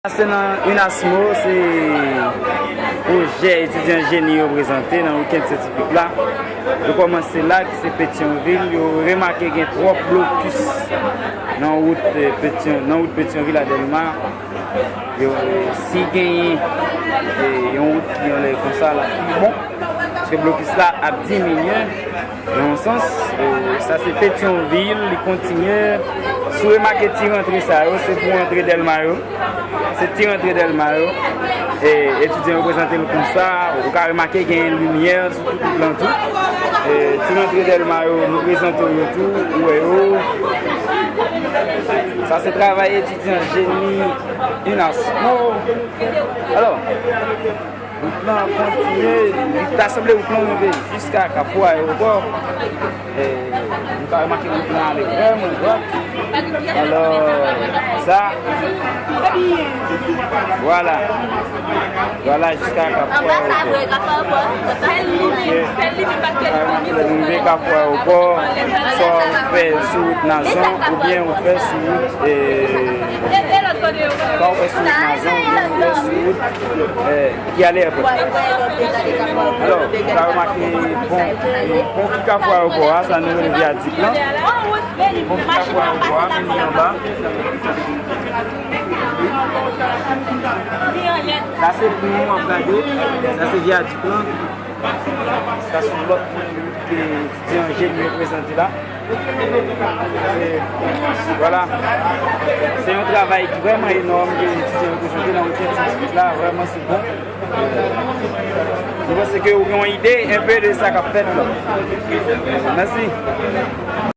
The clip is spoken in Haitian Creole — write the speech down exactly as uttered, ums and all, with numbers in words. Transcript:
Pase nan UNASMO, se pwojè etidyan jeni yo prezante nan wikenn syantifik la. Yo kòmanse la, ki se Petyonvil. Yo remake gen twòp blokis nan wout, eh, Petyon, nan wout Petyonvil a Dèlma. Yo, eh, si genyen, eh, yon wout ki anlè konsa la, pi bon, paske blokis la ap diminye. Nan yon sans, eh, sa se Petyonvil, li kontinye. Si w remake ti rantre sa yo, se pou rantre Dèlma yo. Se ti rantre Dèlma yo. Eh, etidyan yo prezante l konsa. Ou ka remake gen limyè sou tout wout lan tou. Eh, ti rantre Dèlma yo, nou prezante w yo tou, ou wè yo. Sa se travay etidyan jeni UNASMO. Alò, wout lan kontinye, li ta sanble wout lan rive jiska Kafou Ayewopò. Eh, nou ka remake wout lan ale vrèman dwat. Alò, sa, vwala. Vwala, jiska Kafou Ayewopò. Ok. Nou ka remake lè nou rive Kafou Ayewopò, swa ou fè sou wout Nazon, oubyen ou fè sou wout, eh, swa ou fè sou wout Nazon, oubyen ou fè sou wout, eh, ki ale èpòt. Alò, sa remake pon, pon ki Kafou Ayewopò a, sa nou rele vyadik lan. Pon ki Kafou Ayewopò a, men li anba. Sa se pon w ap gade, sa se vyadik lan. Sa se yon lòt pon ke etidyan jeni yo prezante la. Se, vwala. Se yon travay ki vrèman enòm ke etidyan yo prezante nan wikenn syantifik la. Vrèman, se bon. Nou panse ke ou gen yon ide enpe de sa k ap fèt la. Mèsi.